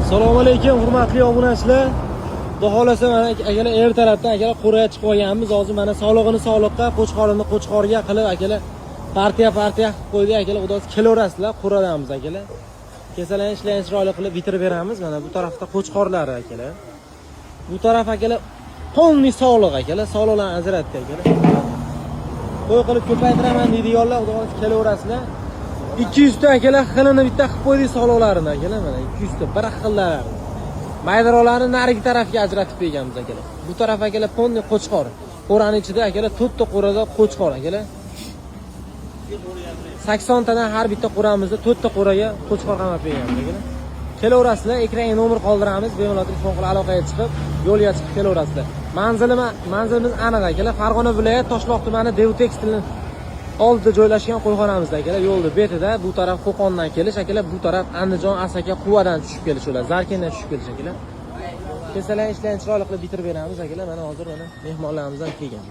Assalomu alaykum, hurmatli obunachilar. Xudo xolasa, mana akalar, ertalabdan, akalar, qo'raga chiqib olganmiz. Hozir mana solig'ini soliqqa, qo'chqorini qo'chqorga qilib, akalar, partiya partiya qilib qo'ydik, akalar. Xudo xohlasa, kelaverasizlar, qo'radamiz, akalar. Kesalarni ishlarni chiroyli qilib bitirib beramiz. Mana bu tarafda qo'chqorlari, akalar. Bu taraf, akalar, полный soliq, akalar, soliqlarni ajratdi, akalar. Qo'y qilib ko'paytiraman deydiganlar, xudo xohlasa, kelaverasizlar. 200 ta, akalar, xilini bitta qilib qo'ydik soliqlarini, akalar, mana 200 ta bir xillari. Maydaroqlarni narigi tarafga ajratib berganmiz, akalar. Bu taraf, akalar, полный qo'chqor. Qo'rani ichida, akalar, to'rtta qo'rada qo'chqor, akalar. 80 tadan har bitta qo'ramizda to'rtta qo'raga qo'chqor qamab berganmiz, akalar. Kelaverasizlar, ekranga nomer qoldiramiz, bemalol telefon qilib aloqaga chiqib, yo'lga chiqib kelaverasizlar. Manzilimiz aniq, akalar. Farg'ona viloyat Toshloq tumani, Dev Tekstilni oldida joylashgan qo'yxonamizda, akalar, yo'lni betida. Bu taraf Qo'qondan kelish, akalar, bu taraf Andijon, Asaka, Quvadan tushib kelish ular, Zarkentdan tushib kelish, akalar. Kesalar ishlarni chiroyli qilib bitirib beramiz, akalar. Mana hozir mana mehmonlarimiz ham kelgan.